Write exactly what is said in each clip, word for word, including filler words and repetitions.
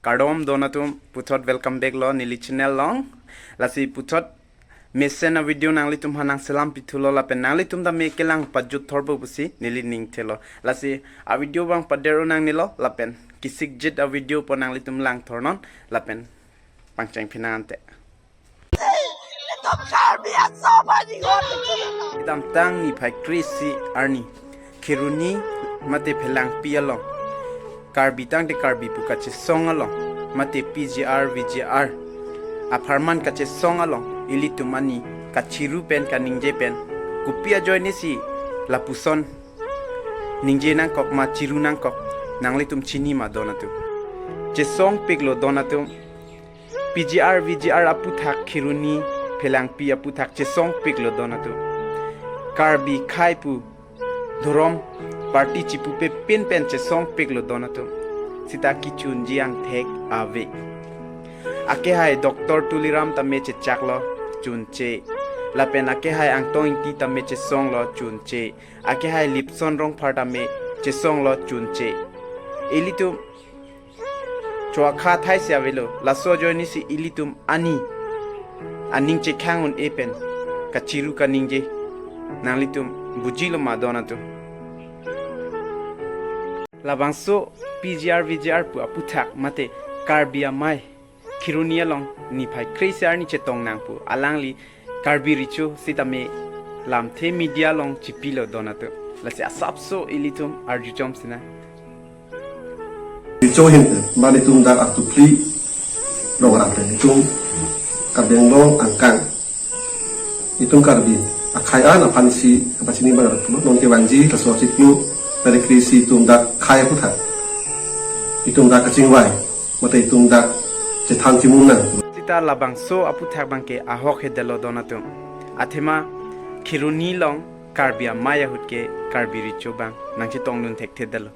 Kardom don atum, puthot welcome back lo neli channel along. Lasi puthot mesen a video nanglitum aphan nangselam pithulo lapen nanglitum tame kelang pajut thorpo pusi neli ning thelo. Lasi a video abang pader-o nangnelo lapen kisik jit a video pu nanglitum lang thornon lapen pangcheng phinang ante. Kedamtang niphai kre-isi arni Kheroni mate Phelangpi along, Karbi tangte Karbi pu kachesong along mate P G R V G R apharman kachesong along ilitum ani kachiru pen kaningje pen kopi ajoine si lapuson ningje nangkok ma chiru nangkok, nanglitum chini ma don atum? Chesongpiklo don atum. P G R V G R aputhak Kheroni Phelangpi aputhak chesongpiklo don atum. Karbi akhai pu dhorom party chipupe pin pen chesongpiklo don atum. Sita kechunji angthek ave. Akehai Doctor Tuliram tame chechaklo, chunche. Lapen akehai Angtong Ingti tame chesonglo, chunche. Akehai Lipson Rongphar tame chesonglo, chunche. Ilitum choakha athai si avelo, laso ajoine si ilitum ani aning chekhang un-e pen kachiru kaningje, nanglitum bujilo ma don atum? Labangso P G R V G R pu aputhak mate Karbi Amei Kheroni along niphai kre-isi arni chetong nang pu alangli Karbi Recho sitame lamthe media along chipilo don atum. Lasi asapso ilitum arjuchom sinang. Recho ahin, mane itum dak Artuphli rong arat le itum Karbi Anglong angkang, itum Karbi akhai an aphan si kapachini abang arat pulo, non kevangji laso achiklo tarik kre-isi itum dak akhai aputhak itum dak kachingvai mate itum dak chethan chimung nang. Sita labangso aputhak abangke ahok hedetlo don atum. Athema Kheroni along Karbi Amei ahut ke Karbi Recho abang nangchetongdun thekthedetlo.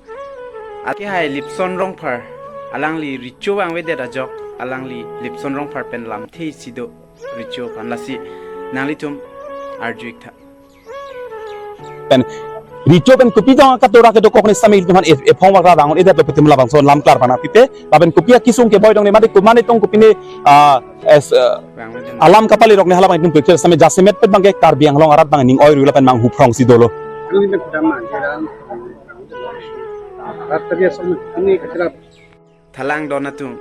Akehai Lipson Rongphar, alangli Recho abang avedet ajok, alangli Lipson Rongphar pen lamthe isi do Recho aphan, lasi nanglitum arju-ik tha. Pen Recho pen kopi dong katora kedokok ne sami itum aphan e-, ephong vakra bangun edet lo pu itum labangso lam klar pana pipe, lapen kopi akesung keboi dong ne mate ko mane tong kopine, ah, es, ah, alam kapali rok ne hala abang itum pikir sami jasemet pet abangke Karbi Anglong arat abang ning oi rui lapen manghuphrong si dolo. Thalang don atum,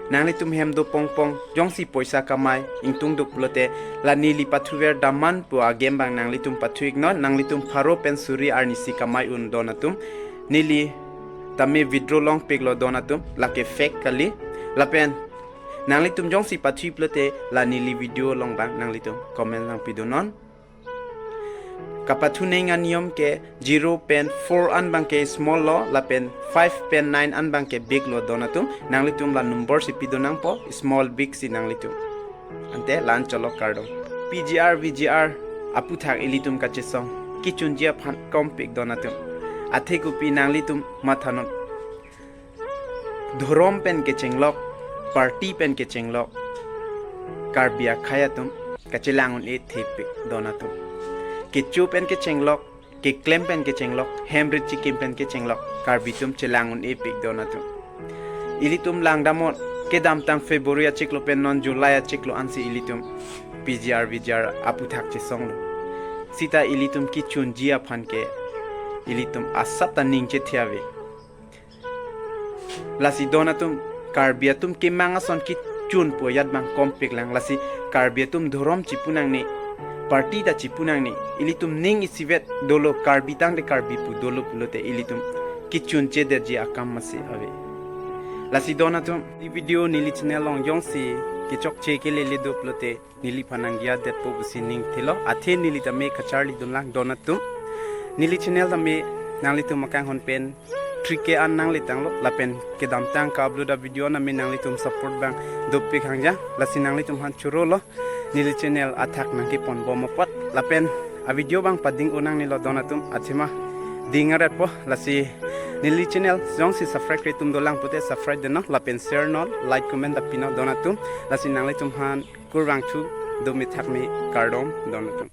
nanglitum hem do pongpong, jongsi poisa kamai ingtung duk pulote, la neli pathuver daman pu a-game abang nanglitum pathu-iknon, nanglitum pharo pen suri arnisi kamai un don atum. Neli tame withdraw longpiklo don atum, lake fake kali. Lapen nanglitum jongsi pathu-ik pulote, la neli video along abang nanglitum comment nangpidunon. Kapathu neng aniyom ke zero pen four an abangke small lo, lapen five pen nine an abangke big lo don atum. Nanglitum la number si pidun nangpo, small big si nanglitum. Ante la-an cholo kardom. P G R V G R aputhak ilitum kachesong, kechunji aphan kompik don atum. Athe kopi nanglitum mathanon. Dhorom pen kechenglok, party pen kechenglok, Karbi akhai atum kachelang un-e thepik don atum. Kecho pen kechenglok, keklem pen kechenglok, hem rit chikim pen kechenglok, Karbi atum chelang un-epik don atum. Ilitum langdamot, kedamtang February achiklo pen non July achiklo ansi ilitum P G R V G R aputhak chesonglo. Sita ilitum kechunji aphan ke ilitum asap ta ning chethe ave. Lasi don atum, Karbi atum kemang ason kechun pu ajat abang kompik lang. Lasi Karbi atum dhorom chipu nangne, party ta chipu nangne, ilitum ning isivet dolo, Karbi tangte Karbi pu dolo pulote ilitum kechunchedetji akam masi ave. Lasi don atum, neli video neli channel along jongsi kechokche kelele do pulote neliphan nangdiadetpo pusi ning thelo, athe neli tame kacharlidun lang don atum. Neli channel tame nanglitum akanghon pen three K an nangle tanglo, lapen kedamtang ka-upload a-video tame nanglitum support abang dopik hangja, lasi nanglitum aphan churolo neli channel athak nangkeponbom apot, lapen a-video abang pading-o nangnelo don atum, athema ding aretpo. Lasi neli channel jongsi subscribe-re atum dolang pute subscribe dunnon, lapen share non, like, comment ta pinon don atum. Lasi nanglitum aphan kurvangthu, dome thakme, kardom don atum.